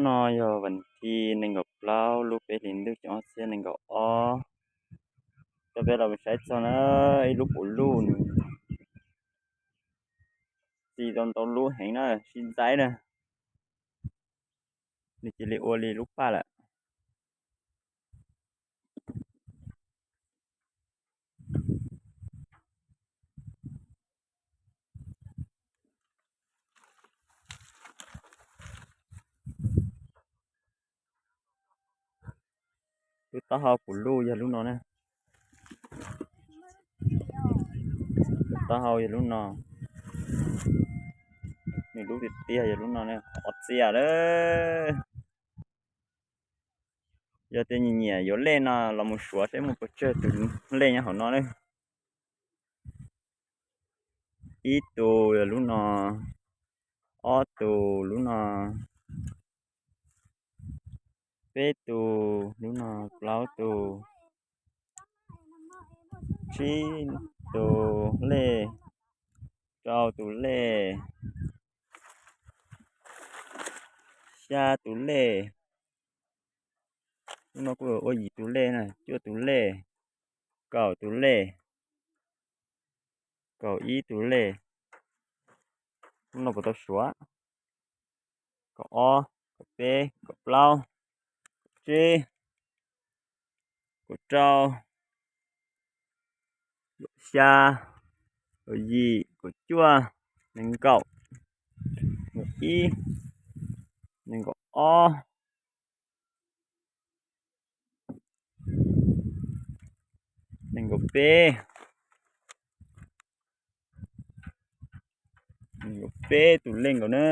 No yog vas thib nees nkaum plaub lub peb hlis ntuj xyoo ob txhiab nees nkaum ob. Coj peb los saib txog na, ib lub puv luj nws txi tau ntau lub heev na, sib ntxaib na, nws cia li ua li lub paj lawm. Lub taub hau puv luj yog lub no na. Lub taub hau yog lub no. Nws lub tiag tiag yog lub no na, qhov txias lawm. Yog tias nyiam nyiam yuav lej no los mus suav seb muaj puas tsawg tus lej nyob hauv no na. Ib tus yog lub no, ob tus lub no, peb tus lub no, plaub tus, tsib tus lej, rau tus lej, xya tus lej. Lub no kuj ua yim tus lej na, cuaj tus lej, kaum tus lej, kaum ib tus lej. Lub no puas tau suav? Kaum ob, kaum peb, kaum plaub, kaum tsib, kaum rau, kaum xya, kaum yim, kaum cuaj, nees nkaum, nees nkaum ib, nees nkaum ob, nees nkaum peb, nees nkaum peb tus lej nkaus na.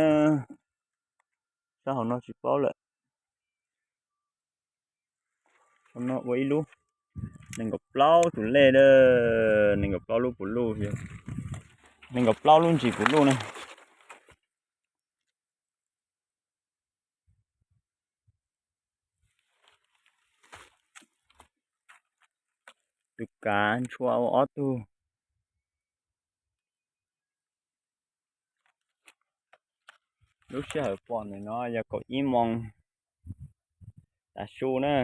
Sab hauv no tsis paub lawm. Hauv no ua ib lub, nees nkaum plaub tus lej na, nees nkaum plaub lub puv luj, nees nkaum plaub lub ntsis puv luj na. Tus kav ntshua ua ob tug. Lub sij hawm pom ntawm no yog kaum ib moos tav su na.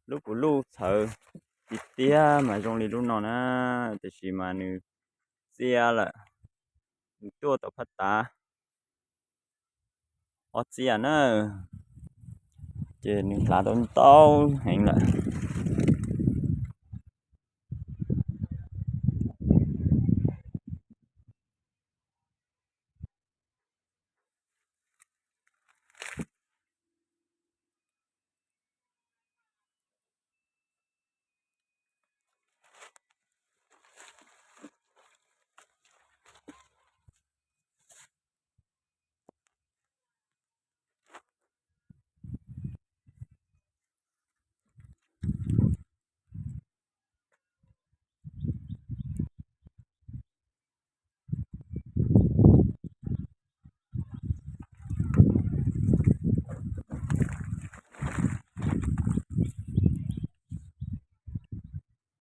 Lub puv luj txhawv tiag tiag mas zoo li lub no na, tiam sis mas nws txias lawm, nws tuaj tau phab tav ob txias na, ces nws hlav tau ntau heev lawm.